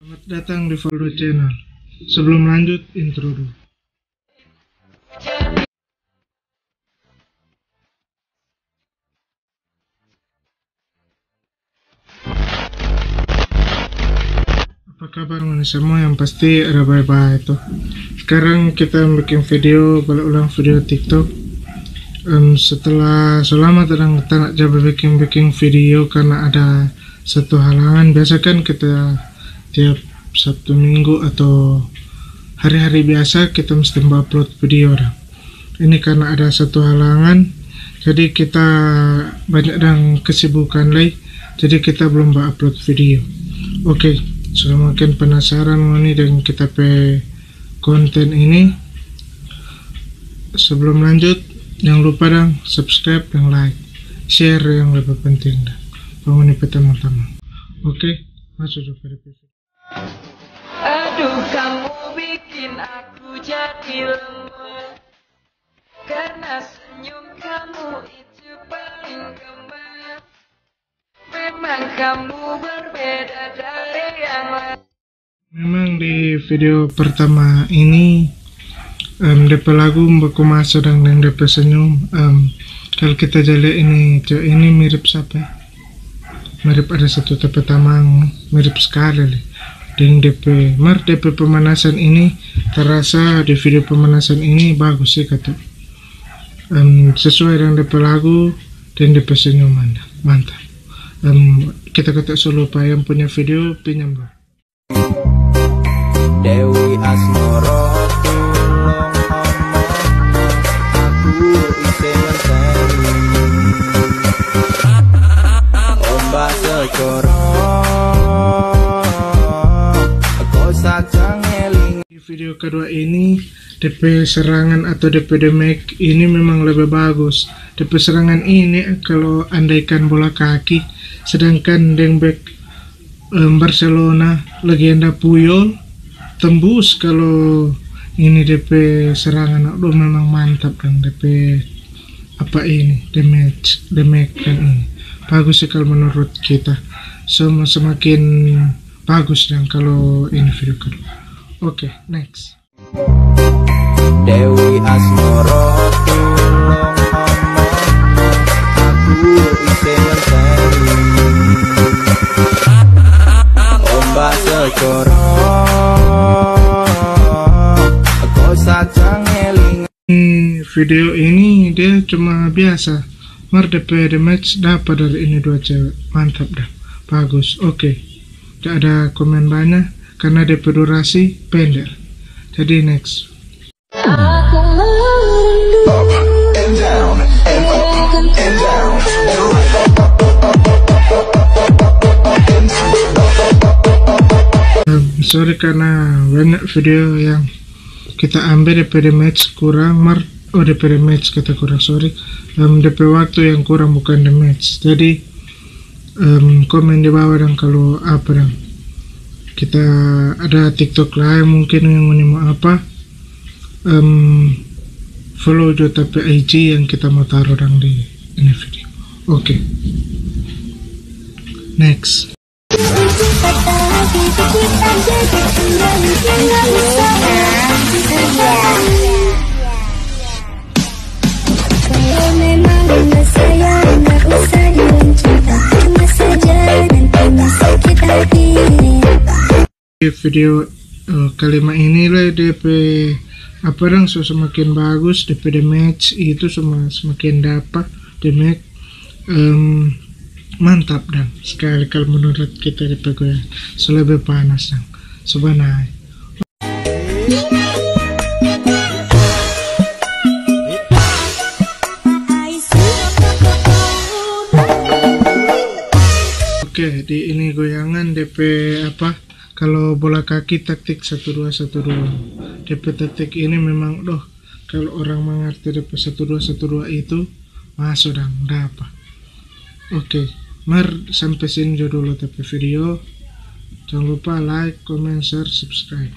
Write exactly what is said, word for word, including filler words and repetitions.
Selamat datang di Valdo Channel. Sebelum lanjut, intro dulu. Apa kabar ngoni semua? Yang pasti ada bae-bae to. Sekarang kita bikin video, balik ulang video TikTok. Em, setelah so lama torang tara ja biking-biking video karena ada satu halangan. Biasa kan kita tiap Sabtu Minggu atau hari-hari biasa kita mesti ba upload video dang. Ini karena ada satu halangan, jadi kita banyak dang kesibukan lei, jadi kita belum ba upload video. Oke, so makin penasaran ngoni deng kita pe konten ini. Sebelum lanjut, jangan lupa dang subscribe deng like, share yang lebih penting dang pa ngoni pe tamang-tamang. Oke, masuk jo pa video. Aduh, kamu bikin aku jadi lemah. Karena senyum kamu itu paling gemas. Memang kamu berbeda dari yang lain. Memang di video pertama ini, em, depe lagu baku maso dang deng depe senyum. Em, kalo kita ja lia ini, co, ini mirip sapa? Mirip ada satu ta pe tamang, mirip skali lei. Deng depe, mar depe pemanasan ini terasa di video pemanasan ini bagus se katu. Em, sesuai deng depe lagu deng depe senyuman. Mantap. Em, kita kata solo pa yang punya video, pinjam dulu. Dewi Asmoro, tulung omong, aku ise ngenteni. Ombak sekoro, ko saja ngeling. Di video kedua ini, depe serangan atau depe damage ini memang lebih bagus. Depe serangan ini, kalau andaikan bola kaki, sedangkan deng back em, Barcelona, legenda Puyol, tembus. Kalau ini depe serangan, aduh, memang mantap dang depe apa ini, damage, damage dang ini. Bagus se kalau menurut kita. Sem-, semakin bagus dang kalau ini video kedua. Oke, next. Dewi Asmoro, tulung omong, aku ise ngenteni. Ombak sekoro, ko saja ngeling. Ini video ini dia cuma biasa. Mar depe damage dapa dari ini dua cewek. Mantap dang. Bagus. Oke. Gak ada komen banyak karena depe durasi pendek. Jadi next. Aku merindu. Up and down and up and down. Em, sorry karena banyak video yang kita ambil depe damage kurang, mar, oh, depe damage kata kurang, sorry. Em, depe waktu yang kurang, bukan damage. Jadi, em, komen di bawah dang kalau apa dang. Kita ada TikTok lain mungkin yang ngoni mau apa. Em, follow jo ta pe I G yang kita mau taruh dang di ini video. Oke. Next. Di video, eh, kelima ini le, depe apa dang so semakin bagus, depe damage itu sema-, semakin dapa damage. Em, mantap dang. Sekali kalau menurut kita depe goyang, so lebe panas dang. So banae. Oke, di ini goyangan depe apa? Kalau bola kaki taktik satu dua satu dua. Depe taktik ini memang, doh, kalau orang mangarti depe satu dua satu dua itu, maso dang, dapa. Oke, mar sampe sini jo dulu ta pe video. Jangan lupa like, comment, share, subscribe.